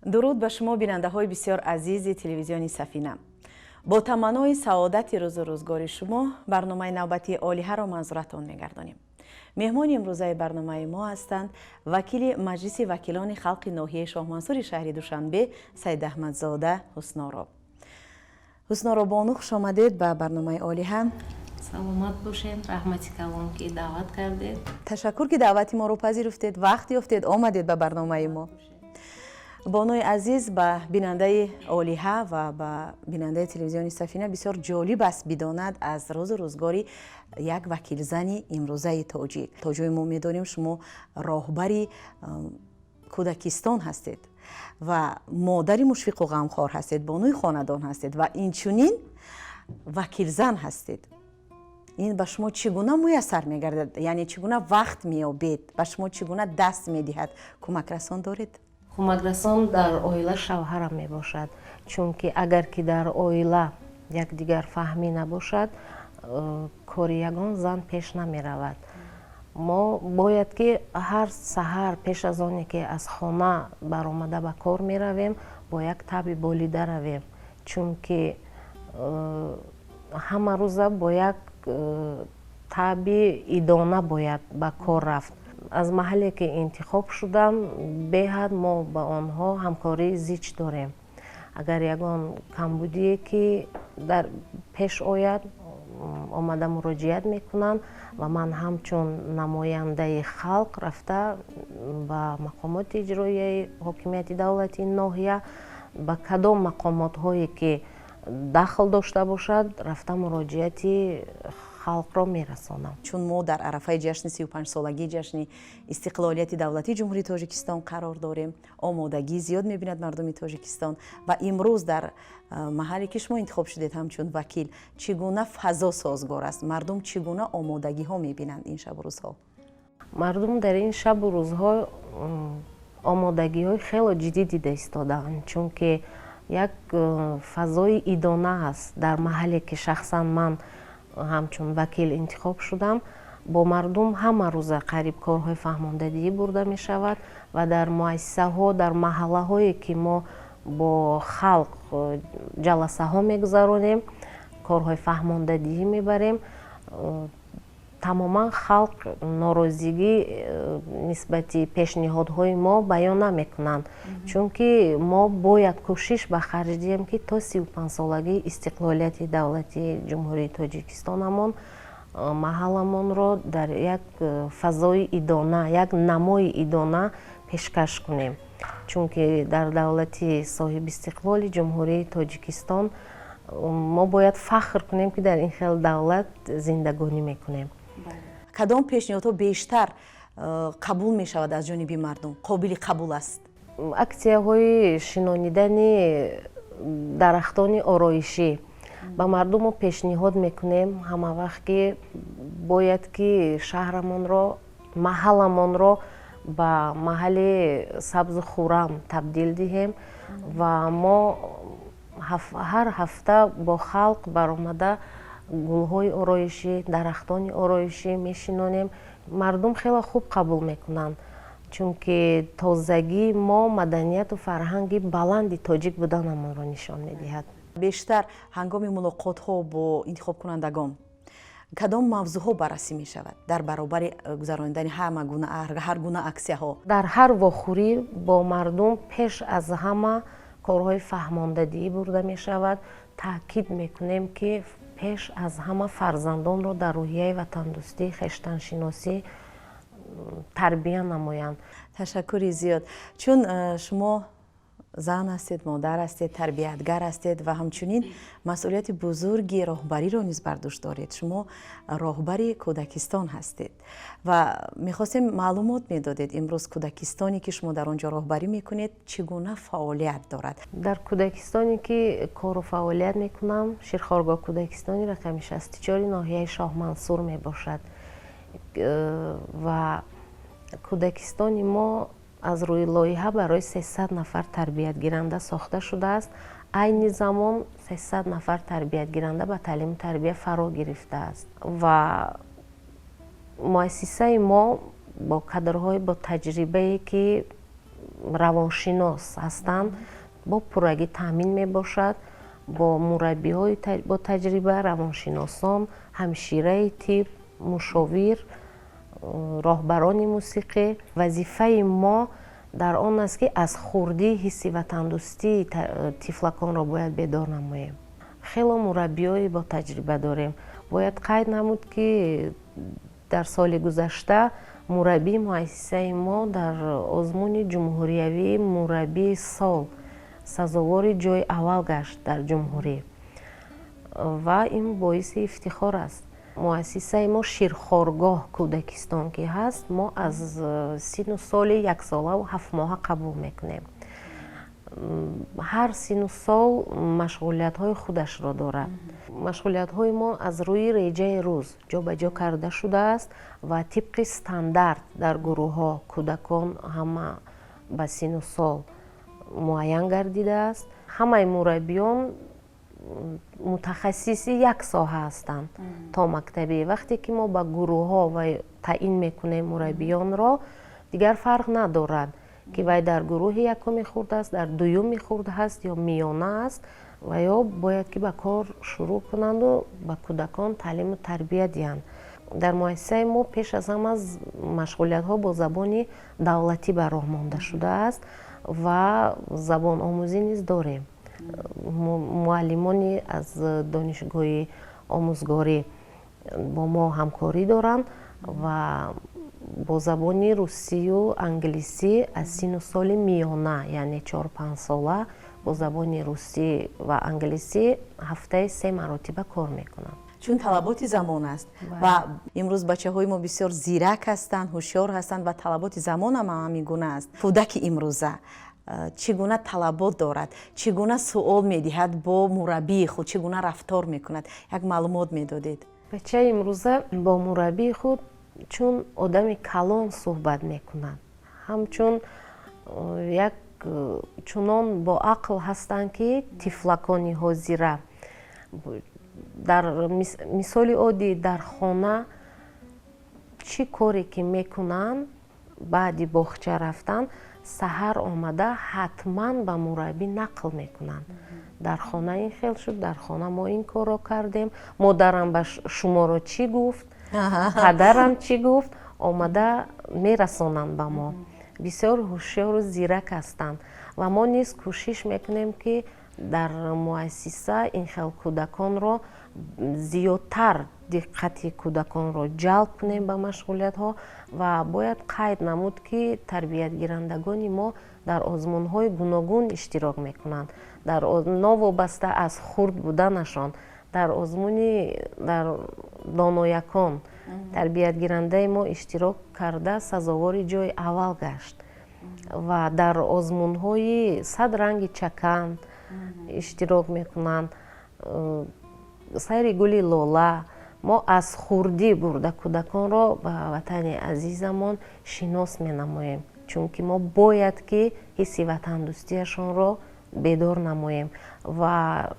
Дуруд ба шумо, бинандаҳои бисёр азизи телевизиони Сафина. Бо таманнои саодати рӯзу рӯзгори шумо барномаи навбатии Олиҳаро манзуратон мегардонем. Меҳмони имрӯзаи барномаи мо ҳастанд вакили Маҷлиси вакилони халқи ноҳияи Шоҳмансури шаҳри Душанбе Саидаҳмадзода Ҳусноро. Ҳусноро бону, хуш омадед ба барномаи Олиҳа. Саломат бошед, раҳмати калон, ки даъват кардед. Ташаккур, ки даъвати моро пазируфтед, вақт ёфтед, омадед ба барномаи мо. Бонуи азиз, ба бинандаи Олиҳа ва ба бинандаи телевизиони Сафина бисёр ҷолиб аст бидонад аз рӯзу рӯзгори як вакилзани имрӯзаи тоҷик. То ҷое мо медонем, шумо роҳбари кӯдакистон ҳастед ва модари мушфиқу ғамхор ҳастед, бонуи хонадон ҳастед ва инчунин вакилзан ҳастед. Ин ба шумо чӣ гуна муяссар мегардад, яъне чӣ гуна вақт меёбед, ба шумо чӣ гуна даст медиҳад? Кӯмакрасон доред? Кӯмакрасон дар оила шавҳарам мебошад, чунки агар ки дар оила якдигарфаҳмӣ набошад, кори ягон зан пеш намеравад. Мо бояд ки ҳар саҳар пеш аз оне ки аз хона баромада ба кор меравем, бо як табъи болида равем, чунки ҳама рӯза бо як табъи идона бояд ба кор рафт. Аз маҳалле ки интихоб шудам, беҳад мо ба онҳо ҳамкории зич дорем. Агар ягон камбудие ки дар пеш ояд, омада муроҷиат мекунанд ва ман ҳамчун намояндаи халқ рафта ба мақомоти иҷроияи ҳокимияти давлатии ноҳия, ба кадом мақомотҳое ки дахл дошта бошад, рафта муроҷиати халқро мерасонам. Чун мо дар арафаи ҷашни 35-солагии ҷашни истиқлолияти давлатии Ҷумҳурии Тоҷикистон қарор дорем, омодагӣ зиёд мебинад мардуми Тоҷикистон ва имрӯз дар маҳалле ки шумо интихоб шудед ҳамчун вакил, чӣ гуна фазо созгор аст? Мардум чӣ гуна омодагиҳо мебинанд ин шабу рӯзҳо? Мардум дар ин шабу рӯзҳо омодагиҳои хело ҷиддӣ дида истодаанд, чунки як фазои идона аст. Дар маҳалле ки шахсан ман ҳамчун вакил интихоб шудам, бо мардум ҳама рӯза қариб корҳои фаҳмондадиҳӣ бурда мешавад ва дар муассисаҳо, дар маҳаллаҳое ки мо бо халқ ҷаласаҳо мегузаронем, корҳои фаҳмондадиҳӣ мебарем, тамоман халқ норозигӣ нисбати пешниҳодҳои мо баён намекунанд, чунки мо бояд кӯшиш ба харҷ диҳем, ки то 35-солагии истиқлолияти давлатии Ҷумҳурии Тоҷикистонамон маҳалламонро дар як фазои идона, як намои идона пешкаш кунем, чунки дар давлати соҳибистиқлоли Ҷумҳурии Тоҷикистон мо бояд фахр кунем, ки дар ин хел давлат зиндагонӣ мекунем. Кадом пешниҳодҳо бештар қабул мешавад аз ҷониби мардум, қобили қабул аст? Аксияҳои шинонидани дарахтони ороишӣ. Ба мардум мо пешниҳод мекунем ҳама вақт, ки бояд ки шаҳрамонро, маҳалламонро ба маҳалли сабзу хуррам табдил диҳем ва мо ҳар ҳафта бо халқ баромада гулҳои ороишӣ, дарахтони ороишӣ мешинонем. Мардум хеле хуб қабул мекунанд, чунки тозагии мо маданияту фарҳанги баланди тоҷик буданамонро нишон медиҳад. Бештар ҳангоми мулоқотҳо бо интихобкунандагон кадом мавзӯъҳо баррасӣ мешавад дар баробари гузаронидани ҳар гуна аксияҳо? Дар ҳар вохӯрӣ бо мардум пеш аз ҳама корҳои фаҳмондадиҳӣ бурда мешавад. Таъкид мекунем, ки пеш аз ҳама фарзандонро дар рӯҳияи ватандӯстӣ, хештаншиносӣ тарбия намоянд. Ташаккури зиёд. Чун шумо зан ҳастед, модар ҳастед, тарбиятгар ҳастед ва ҳамчунин масъулияти бузурги роҳбариро низ бар дӯш доред, шумо роҳбари кӯдакистон ҳастед ва мехостем маълумот медодед, имрӯз кӯдакистоне ки шумо дар он ҷо роҳбарӣ мекунед, чӣ гуна фаъолият дорад? Дар кӯдакистоне ки кору фаъолият мекунам, Ширхоргоҳ кӯдакистони рақами 64-и ноҳияи Шоҳмансур мебошад ва кӯдакистони мо аз рӯи лоиҳа барои 300 нафар тарбиятгиранда сохта шудааст. Айни замон 300 нафар тарбиятгиранда ба таълиму тарбия фаро гирифтааст ва муассисаи мо бо кадрҳои бо таҷрибае ки Равоншинос ҳастанд, бо пуррагӣ таъмин мебошад бо мураббиҳои бо таҷриба, равоншиносон, ҳамшираи тиб, мушовир, роҳбарони мусиқӣ. Вазифаи мо дар он аст, ки аз хурдӣ ҳисси ватандӯстии тифлаконро бояд бедор намоем. Хело мураббиҳои бо таҷриба дорем. Бояд қайд намуд, ки дар соли гузашта мураббии муассисаи мо дар озмуни ҷумҳуриявии «Мураббии сол» сазовори ҷои аввал гашт дар ҷумҳурӣ ва ин боиси ифтихор аст. Муассисаи мо, ширхоргоҳ, кӯдакистон ки ҳаст, мо аз синну соли яксолаву 7 моҳа қабул мекунем. Ҳар синну сол машғулиятҳои худашро дорад. Машғулиятҳои мо аз рӯи реҷаи рӯз ҷобаҷо карда шудааст ва тибқи стандарт дар гурӯҳҳо кӯдакон ҳама ба синну сол муайян гардидааст. Ҳамаи мураббиён мутахассиси як соҳа ҳастанд то мактабӣ. Вақте ки мо ба гурӯҳҳо ва таъин мекунем мураббиёнро, дигар фарқ надорад, ки вай дар гурӯҳи якуми хурд аст, дар дуюми хурд ҳаст ё миёна аст, ва ё бояд ки ба кор шурӯъ кунанду ба кӯдакон таълиму тарбия диҳанд. Дар муассисаи мо пеш аз ҳама машғулиятҳо бо забони давлатӣ ба роҳ монда шудааст ва забономӯзӣ низ дорем. Муаллимони аз донишгоҳи омӯзгорӣ бо мо ҳамкорӣ доранд ва бо забони русию англисӣ аз синну соли миёна, яъне 4-5 сола, бо забони русӣ ва англисӣ ҳафтаи се маротиба кор мекунанд. Чун талаботи замон аст ва имрӯз бачаҳои мо бисёр зирак ҳастанд, ҳушёр ҳастанд ва талаботи замон ҳам ҳамин гуна аст. Кӯдаки имрӯза чӣ гуна талабот дорад, чӣ гуна суол медиҳад, бо мураббии худ чӣ гуна рафтор мекунад? Як маълумот медодед. Бачаи имрӯза бо мураббии худ чун одами калон суҳбат мекунад, ҳамчун як чунон бо ақл ҳастанд, ки тифлакони ҳозира, дар мисоли оддӣ, дар хона чӣ коре ки мекунанд, баъди боғча рафтан саҳар омада ҳатман ба мураббӣ нақл мекунанд: дар хона ин хел шуд, дар хона мо ин корро кардем, модарам ба шуморо чӣ гуфт, падарам чӣ гуфт, омада мерасонанд ба мо. Бисёр ҳушёру зирак ҳастанд ва мо низ кӯшиш мекунем, ки дар муассиса ин хел кӯдаконро зиёдтар, диққати кӯдаконро ҷалб кунем ба машғулиятҳо. Ва бояд қайд намуд, ки тарбиятгирандагони мо дар озмунҳои гуногун иштирок мекунанд. Дар новобаста аз хурд буданашон, дар озмуни дар доноякон тарбиятгирандаи мо иштирок карда, сазовори ҷои аввал гашт ва дар озмунҳои «Сад ранги чакан» иштирок мекунанд, «Сайри гули лола». Мо аз хурдӣ бурда кӯдаконро ба ватани азизамон шинос менамоем, чунки мо бояд ки ҳисси ватандӯстиашонро бедор намоем. Ва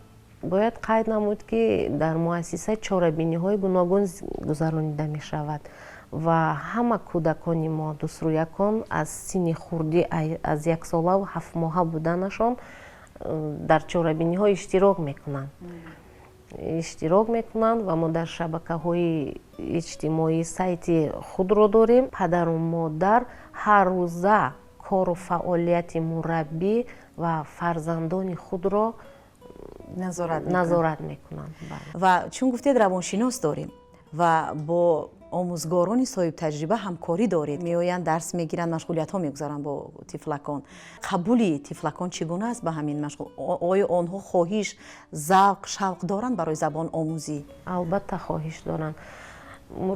бояд қайд намуд, ки дар муассиса чорабиниҳои гуногун гузаронида мешавад ва ҳама кӯдакони мо, дӯстрӯякон, аз синни хурдӣ, аз яксолаву 7 моҳа буданашон, дар чорабиниҳо иштирок мекунанд. Ва мо дар шабакаҳои иҷтимоӣ сайти худро дорем. Падару модар ҳар рӯза кору фаъолияти мураббӣ ва фарзандони худро назорат мекунанд. Ва чун гуфтед, равоншинос дорем ва бо омӯзгорони соҳибтаҷриба ҳамкорӣ доред, меоянд, дарс мегиранд, машғулиятҳо мегузаранд бо тифлакон. Қабули тифлакон чӣ гуна аст ба ҳамин машғул? Оё онҳо хоҳиш, завқ, шавқ доранд барои забономӯзӣ? Албатта, хоҳиш доранд.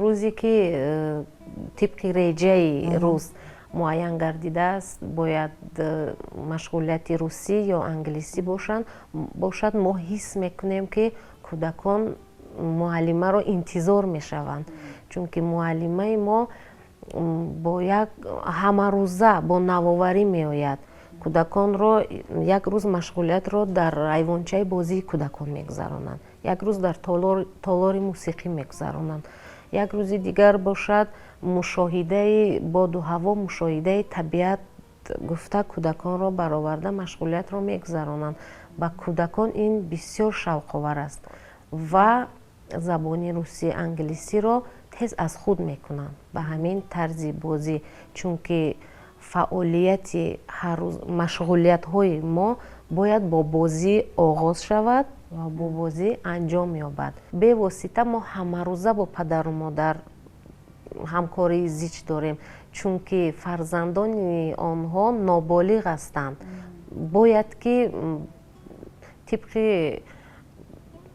Рӯзе ки тибқи реҷаи рӯз муайян гардидааст, бояд машғулияти русӣ ё англисӣ бошад, мо ҳис мекунем, ки кӯдакон муаллимаро интизор мешаванд, чунки муаллимаи мо бо як ҳамарӯза бо навоварӣ меояд. Кӯдаконро як рӯз машғулиятро дар айвончаи бозии кӯдакон мегузаронанд, як рӯз дар толори мусиқӣ мегузаронанд, як рӯзи дигар бошад, мушоҳидаи боду ҳаво, мушоҳидаи табиат. Гуфта, кӯдаконро бароварда, машғулиятро мегузаронанд. Ба кӯдакон ин бисёр шавқовар аст ва забони русӣ, англисиро тез аз худ мекунанд ба ҳамин тарзи бозӣ, чунки фаъолияти ҳаррӯз, машғулиятҳои мо бояд бо бозӣ оғоз шавад ва бо бозӣ анҷом ёбад. Бевосита мо ҳамарӯза бо падару модар ҳамкории зич дорем, чунки фарзандони онҳо ноболиғ ҳастанд. Бояд ки тибқи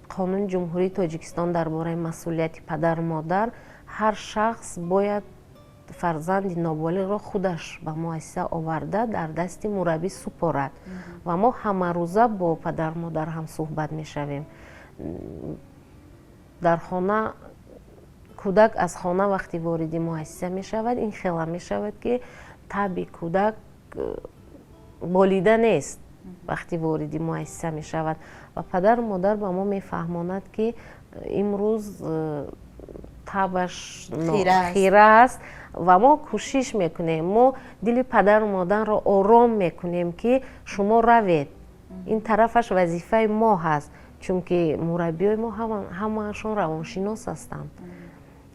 Қонуни Ҷумҳурии Тоҷикистон дар бораи масъулияти падару модар ҳар шахс бояд фарзанди ноболиғро худаш ба муассиса оварда, дар дасти мураббӣ супорад. Ва мо ҳамарӯза бо падару модар ҳам суҳбат мешавем. Дар хона кӯдак аз хона вақте вориди муассиса мешавад, ин хела мешавад, ки табъи кӯдак болида нест вақте вориди муассиса мешавад, ва падару модар ба мо мефаҳмонад, ки имрӯз табъаш хира аст. Ва мо кӯшиш мекунем, мо дили падару модарро ором мекунем, ки шумо равед, ин тарафаш вазифаи мо ҳаст, чунки мураббиёи мо ҳамаашон равоншинос ҳастанд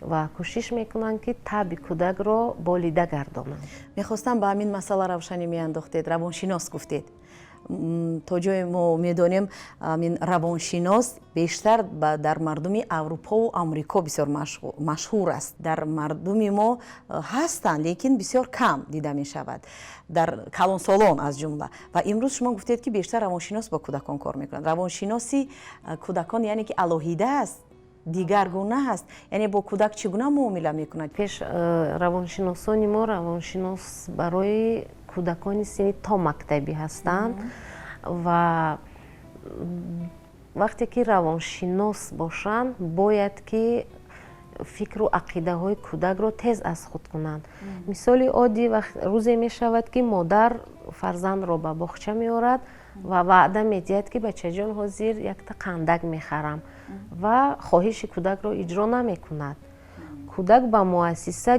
ва кӯшиш мекунанд, ки табъи кӯдакро болида гардонанд. Мехостам ба ҳамин масъала равшанӣ меандохтед. Равоншинос гуфтед. То ҷое мо медонем, ҳамин равоншинос бештар дар мардуми Аврупову Амрико бисёр машҳур аст. Дар мардуми мо ҳастанд, лекин бисёр кам дида мешавад, дар калонсолон аз ҷумла. Ва имрӯз шумо гуфтед, ки бештар равоншинос бо кӯдакон кор мекунад. Равоншиноси кӯдакон яъне ки алоҳида аст, дигаргуна аст, яъне бо кӯдак чӣ гуна муомила мекунад? Пеш равоншиносони мо равоншинос барои кӯдакони синни томактабӣ ҳастанд. Ва вақте ки равоншинос бошанд, бояд ки фикру ақидаҳои кӯдакро тез аз худ кунанд. Мисоли оддӣ: рӯзе мешавад, ки модар фарзандро ба боғча меорад ва ваъда медиҳад, ки бачаҷон, ҳозир якта қандак мехарам, ва хоҳиши кӯдакро иҷро намекунад. Кӯдак ба муассиса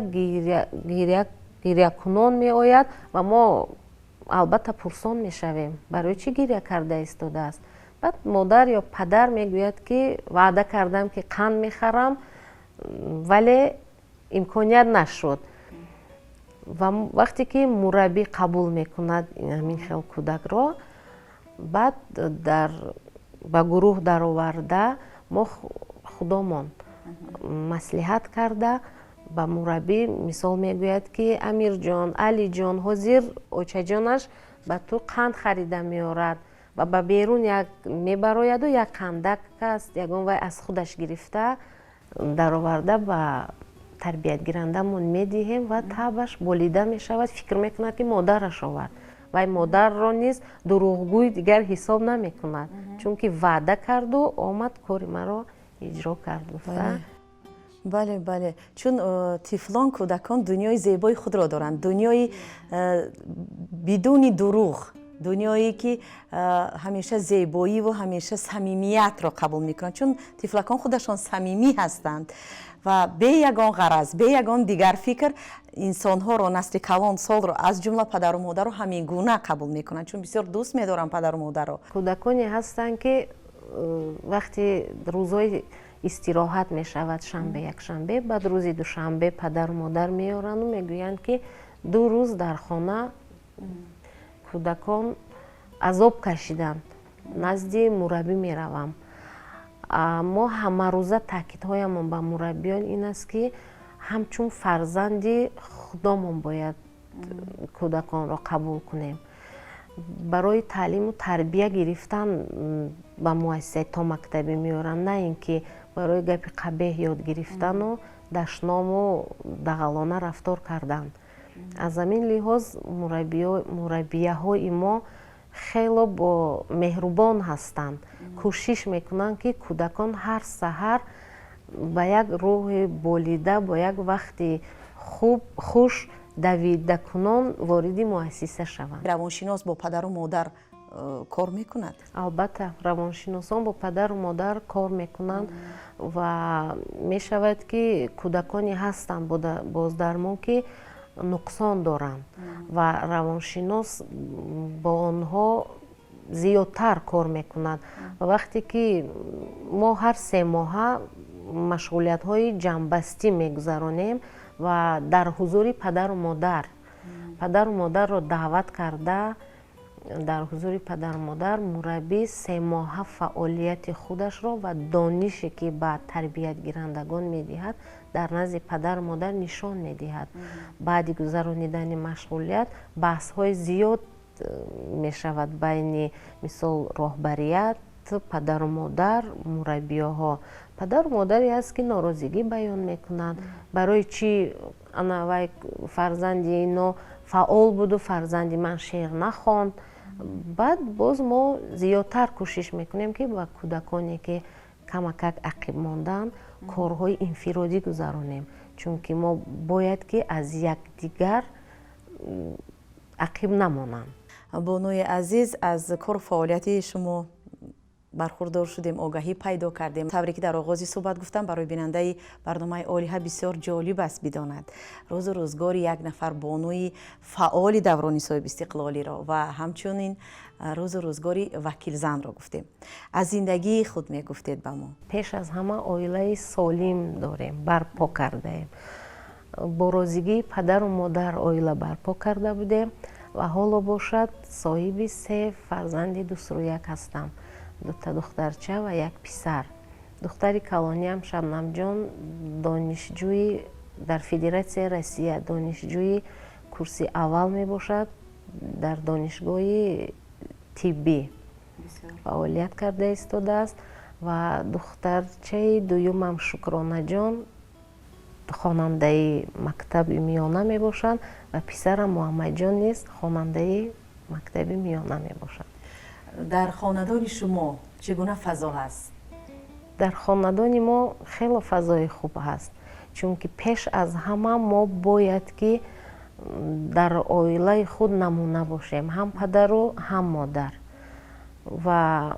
гирякунон меояд ва мо албатта пурсон мешавем, барои чӣ гиря карда истодааст. Баъд модар ё падар мегӯяд, ки ваъда кардам, ки қанд мехарам, вале имконият нашуд. Ва вақте ки мураббӣ қабул мекунад ҳамин хел кӯдакро, баъд дар ба гурӯҳ дароварда, мо худомон маслиҳат карда, ба мураббӣ мисол мегӯяд, ки Амирҷон, Алиҷон, ҳозир очаҷонаш ба ту қанд харида меорад, ва ба берун як мебарояду як қандак аст, ягон вай аз худаш гирифта дароварда, ба тарбиятгирандамон медиҳем ва табъаш болида мешавад. Фикр мекунад, ки модараш овард. Вай модарро низ дурӯғгӯй дигар ҳисоб намекунад, чунки ваъда карду омад, кори маро иҷро кард, гуфта. Бале, чун тифлон, кӯдакон дунёи зебои худро доранд, дунёи бидуни дурӯғ, дунёе ки ҳамеша зебоиву ҳамеша самимиятро қабул мекунанд, чун тифлакон худашон самимӣ ҳастанд ва бе ягон ғараз, бе ягон дигар фикр инсонҳоро, насли калонсолро, аз ҷумла падару модарро ҳамин гуна қабул мекунанд, чун бисёр дӯст медоранд падару модарро. Кӯдаконе ҳастанд, ки вақте рӯзҳои истироҳат мешавад, шанбе, якшанбе, баъд рӯзи душанбе падару модар меоранду мегӯянд, ки 2 рӯз дар хона кӯдакон азоб кашиданд, назди мураббӣ меравам. Мо ҳамарӯза таъкидҳоямон ба мураббиён ин аст, ки ҳамчун фарзанди худомон бояд кӯдаконро қабул кунем. Барои таълиму тарбия гирифтан ба муассисаи томактабӣ меоранд, на ин ки барои гапи қабеҳ ёд гирифтану дашному дағалона рафтор кардан. Аз ҳамин лиҳоз мураббияҳои мо хело бо меҳрубон ҳастанд, кӯшиш мекунанд, ки кӯдакон ҳар саҳар ба як рӯҳи болида, бо як вақти хуб, хуш, давидакунон вориди муассиса шаванд. Равоншинос бо падару модар кор мекунад? Албатта, равоншиносон бо падару модар кор мекунанд. Ва мешавад, ки кӯдаконе ҳастанд боздармон, ки Нуқсон доранд ва равоншинос бо онҳо зиёдтар кор мекунад. Ва вақте ки мо ҳар 3 моҳа машғулиятҳои ҷамъбастӣ мегузаронем ва дар ҳузури падару модар, падару модарро даъват карда, дар ҳузури падару модар мураббӣ 3 моҳа фаъолияти худашро ва донише, ки ба тарбиятгирандагон медиҳад, дар назди падару модар нишон медиҳад. Баъди гузаронидани машғулият баҳсҳои зиёд мешавад байни, мисол, роҳбарият, падару модар, мураббиёҳо. Падару модаре ҳаст, ки норозигӣ баён мекунанд: барои чӣ ана вай фарзанди ино фаъол буду фарзанди ман шеър нахонд? Баъд боз мо зиёдтар кӯшиш мекунем, ки ба кӯдаконе, ки камакак ақиб монданд, корҳои инфиродӣ гузаронем, чунки мо бояд, ки аз якдигар ақиб намонанд. Бонуи азиз, аз кору фаъолияти шумо бархурдор шудем, огаҳӣ пайдо кардем. Тавре ки дар оғози суҳбат гуфтам, барои бинандаи барномаи Олиҳа бисёр ҷолиб аст бидонад рӯзу рӯзгори як нафар бонуи фаъоли даврони соҳибистиқлолиро ва ҳамчунин рӯзу рӯзгори вакилзанро гуфтем. Аз зиндагии худ мегуфтед ба мо. Пеш аз ҳама оилаи солим дорем, барпо кардаем. Бо розигии падару модар оила барпо карда будем ва ҳоло бошад, соҳиби се фарзанди дусрӯяк ҳастам: дута духтарча ва як писар. Духтари калониам Шабнамҷон донишҷӯи дар Федератсияи Россия, донишҷӯи курси аввал мебошад, дар донишгоҳи тиббӣ фаъолият карда истодааст. Ва духтарчаи дуюмам Шукронаҷон хонандаи мактаби миёна мебошанд ва писарам Муҳаммадҷон низ хонандаи мактаби миёна мебошад. Дар хонадони шумо чӣ гуна фазо ҳаст? Дар хонадони мо хело фазои хуб ҳаст, чунки пеш аз ҳама мо бояд, ки дар оилаи худ намуна бошем, ҳам падару ҳам модар. Ва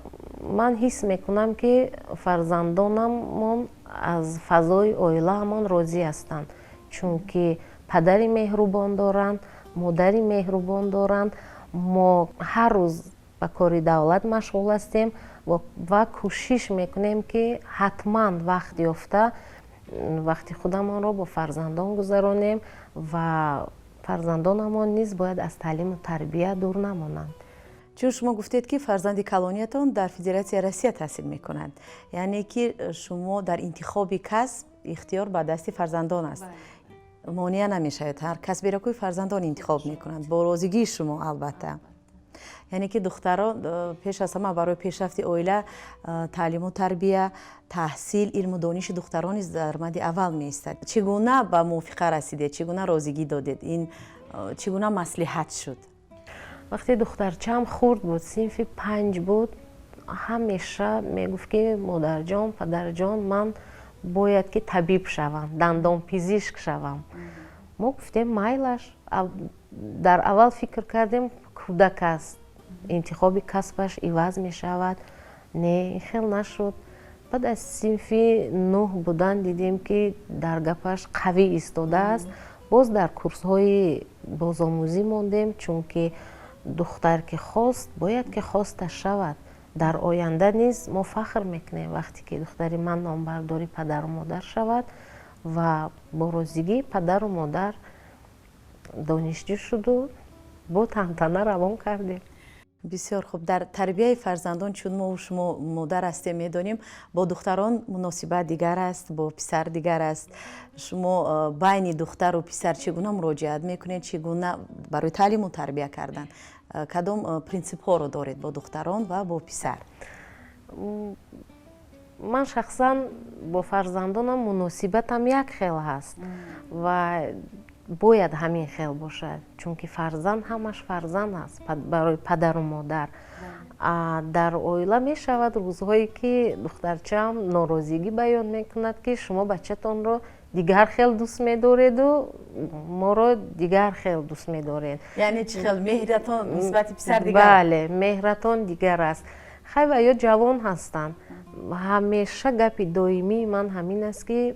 ман ҳис мекунам, ки фарзандонамон аз фазои оилаамон розӣ ҳастанд, чунки падари меҳрубон доранд, модари меҳрубон доранд. Мо ҳар рӯз ба кори давлат машғул ҳастем ва кӯшиш мекунем, ки ҳатман вақт ёфта вақти худамонро бо фарзандон гузаронем ва фарзандонамон низ бояд аз таълиму тарбия дур намонанд. Чун шумо гуфтед, ки фарзанди калониятон дар Федератсияи Россия таҳсил мекунад, яъне ки шумо дар интихоби касб ихтиёр ба дасти фарзандон аст, монеа намешавед, ҳар касберо ки фарзандон интихоб мекунанд, бо розигии шумо албатта. Яъне ки духтарон пеш аз ҳама барои пешрафти оила таълиму тарбия, таҳсил, илму дониши духтарон низ дар мадди аввал меистад. Чӣ гуна ба мувофиқа расидед, чӣ гуна розигӣ додед, ин чӣ гуна маслиҳат шуд? Вақте духтарчаам хурд буд, синфи панҷ буд, ҳамеша мегуфт, ки модарҷон, падарҷон, ман бояд, ки табиб шавам, дандонпизишк шавам. Мо гуфтем, майлаш. Дар аввал фикр кардем, кӯдак аст, интихоби касбаш иваз мешавад. Не, ин хел нашуд. Баъд аз синфи нӯҳ будан дидем, ки дар гапаш қавӣ истодааст. Боз дар курсҳои бозомӯзӣ мондем, чунки духтар ки хост, бояд, ки хоста шавад. Дар оянда низ мо фахр мекунем, вақте ки духтари ман номбардори падару модар шавад. Ва бо розигии падару модар донишҷӯ шуду бо тантана равон кардем. Бисёр хуб. Дар тарбияи фарзандон, чун мо шумо модар ҳастем, медонем, бо духтарон муносибат дигар аст, бо писар дигар аст. Шумо байни духтару писар чӣ гуна муроҷиат мекунед, чӣ гуна барои таълиму тарбия кардан кадом принсипҳоро доред бо духтарон ва бо писар? Ман шахсан бо фарзандонам муносибатам як хел ҳаст ва бояд ҳамин хел бошад, чунки фарзанд ҳамаш фарзанд аст барои падару модар. Дар оила мешавад рӯзҳое, ки духтарчаам норозигӣ баён мекунад, ки шумо бачатонро дигар хел дӯст медореду моро дигар хел дӯст медоред. Яъне чӣ хел меҳратон нисбати писар дигар? Бале, меҳратон дигар аст. Хай, ва ё ҷавон ҳастанд. Ҳамеша гапи доимии ман ҳамин аст, ки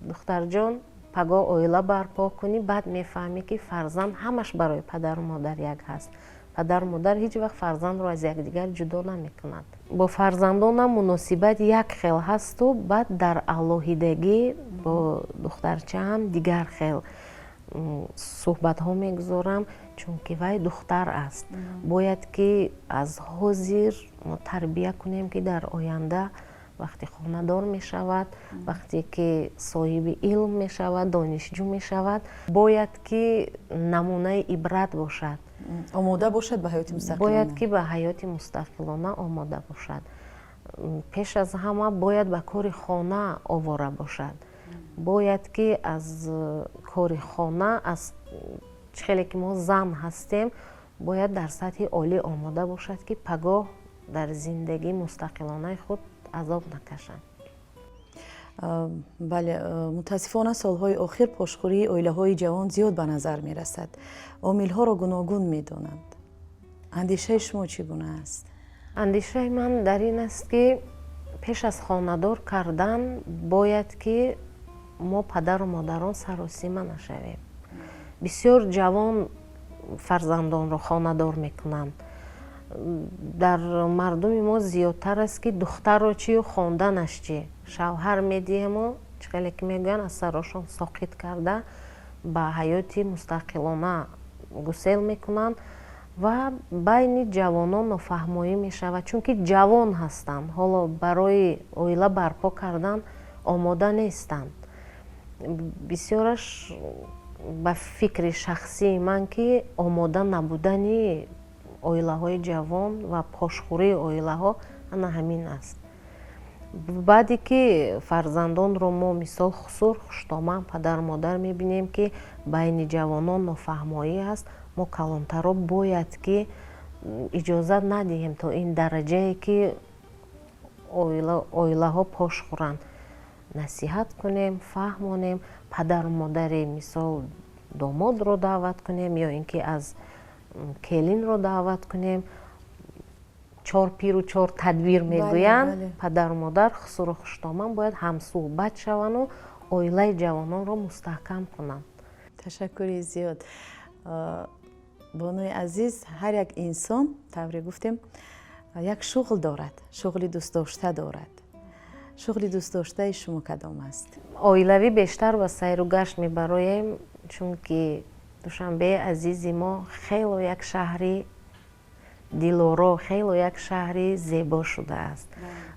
духтарҷон. Пагоҳ оила барпо кунӣ, баъд мефаҳмӣ, ки фарзанд ҳамаш барои падару модар як ҳаст. Падару модар ҳеҷ вақт фарзандро аз якдигар ҷудо намекунад. Бо фарзандонам муносибат як хел ҳасту баъд дар алоҳидагӣ бо духтарчаам дигар хел суҳбатҳо мегузорам, чунки вай духтар аст. Бояд ки аз ҳозир мо тарбия кунем, ки дар оянда вақте хонадор мешавад, вақте ки соҳиби илм мешавад, донишҷӯ мешавад, бояд ки намунаи ибрат бошад. Омода бошад ба ҳаёти мустақилона. Бояд ки ба ҳаёти мустақилона омода бошад. Пеш аз ҳама бояд ба кори хона овора бошад. Бояд ки аз кори хона, аз чӣ хеле ки мо зан ҳастем, бояд дар сатҳи олӣ омода бошад, ки пагоҳ дар зиндагии мустақилонаи худ азоб накашанд. Бале, мутаассифона, солҳои охир пошхӯрии оилаҳои ҷавон зиёд ба назар мерасад. Омилҳоро гуногун медонанд. Андешаи шумо чӣ гуна аст? Андешаи ман дар ин аст, ки пеш аз хонадор кардан бояд ки мо, падару модарон, саросима нашавем. Бисёр ҷавон фарзандонро хонадор мекунанд. Дар мардуми мо зиёдтар аст, ки духтарро чию хонданаш чӣ, шавҳар медиҳему, чӣ хеле ки мегӯянд, аз сарошон соқит карда, ба ҳаёти мустақилона гусел мекунанд ва байни ҷавонон нофаҳмоӣ мешавад, чунки ҷавон ҳастанд, ҳоло барои оила барпо кардан омода нестанд. Бисёраш, ба фикри шахсии ман, ки омода набудани оилаҳои ҷавон ва пошхӯрии оилаҳо ана ҳамин аст. Баъде ки фарзандонро мо, мисол, хусур хуштоман падару модар мебинем, ки байни ҷавонон нофаҳмоӣ аст, мо калонтаро бояд ки иҷозат надиҳем то ин дараҷае, ки оилаҳо пош хӯранд. Насиҳат кунем, фаҳмонем, падару модари, мисол, домодро даъват кунем ё ин ки аз келинро даъват кунем. Чор пиру чор тадбир мегӯянд. Падару модар, хусуру хуштоман бояд ҳамсӯҳбат шаванду оилаи ҷавононро мустаҳкам кунанд. Ташаккури зиёд, бонуи азиз. Ҳар як инсон, тавре гуфтем, як шуғл дорад, шуғли дӯстдошта дорад. Шуғли дӯстдоштаи шумо кадом аст? Оилавӣ бештар ба сайру гашт мебароем, чунки Душанбеи азизи мо хело як шаҳри дилоро, хело як шаҳри зебо шудааст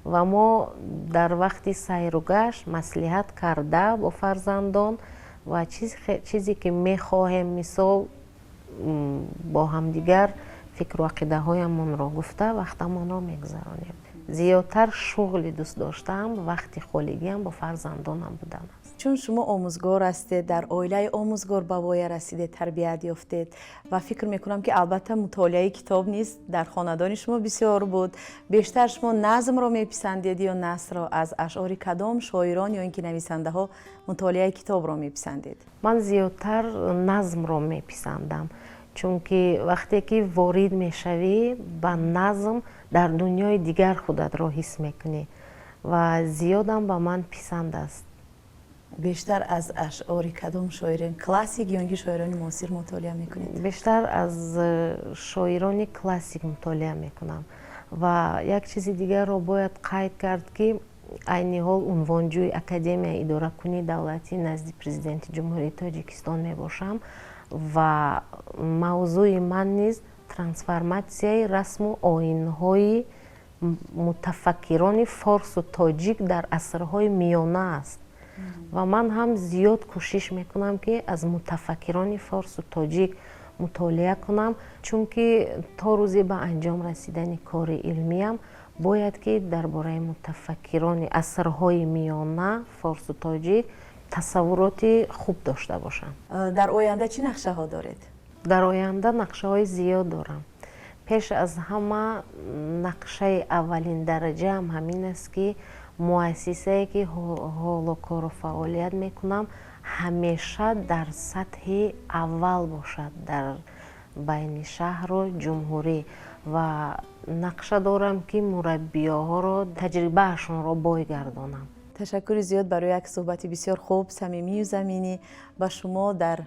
ва мо дар вақти сайру гашт маслиҳат карда бо фарзандон ва чизе ки мехоҳем, мисол, бо ҳамдигар фикру ақидаҳоямонро гуфта, вақтамонро мегузаронем. Зиёдтар шуғли дӯстдоштаам вақти холигиам бо фарзандонам будан аст. Чун шумо омӯзгор ҳастед, дар оилаи омӯзгор ба воя расидед, тарбият ёфтед ва фикр мекунам, ки албатта мутолиаи китоб низ дар хонадони шумо бисёр буд. Бештар шумо назмро меписандед ё насрро? Аз ашъори кадом шоирон ё ин ки нависандаҳо мутолиаи китобро меписандед? Ман зиёдтар назмро меписандам, чунки вақте ки ворид мешавӣ ба назм, дар дунёи дигар худатро ҳис мекунӣ ва зиёдам ба ман писанд аст. Бештар аз ашъори кадом шоирон, классик ё ин ки шоирони муосир, мутолиа мекунед? Бештар аз шоирони классик мутолиа мекунам. Ва як чизи дигарро бояд қайд кард, ки айни ҳол унвонҷӯи Академияи идоракунии давлатӣ назди Президенти Ҷумҳурии Тоҷикистон мебошам ва мавзӯи ман низ трансформатсияи расму оинҳои мутафаккирони форсу тоҷик дар асрҳои миёна аст. Ва ман ҳам зиёд кӯшиш мекунам, ки аз мутафаккирони форсу тоҷик мутолиа кунам, чунки то рӯзи ба анҷом расидани кори илмиям бояд ки дар бораи мутафаккирони асрҳои миёна, форсу тоҷик, тасаввуроти хуб дошта бошам. Дар оянда чӣ нақшаҳо доред? Дар оянда нақшаҳои зиёд дорам. Пеш аз ҳама нақшаи аввалин дараҷаам ҳамин аст, ки муассисае, ки ҳоло кору фаъолият мекунам, ҳамеша дар сатҳи аввал бошад дар байни шаҳру ҷумҳурӣ. Ва нақша дорам, ки мураббиёҳоро таҷрибаашонро бой гардонам. Ташаккури зиёд барои як суҳбати бисёр хуб, самимию заминӣ. Ба шумо дар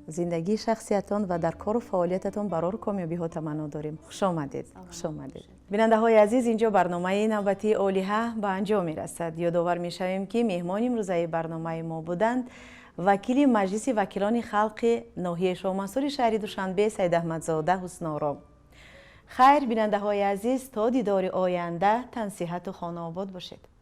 зиндагии шахсиятон ва дар кору фаъолиятатон барору комёбиҳо таманно дорем. Хушомадед, хушомадед. Бинандаҳои азиз, инҷо барномаи навбатии «Олиҳа» ба анҷом мерасад. Ёдовар мешавем, ки меҳмони имрӯзаи барномаи мо буданд вакили Маҷлиси вакилони халқи ноҳияи Шоҳмансури шаҳри Душанбе Саидаҳмадзода Ҳусноро. Хайр, бинандаҳои азиз, то дидори оянда тансиҳату хонаобод бошед.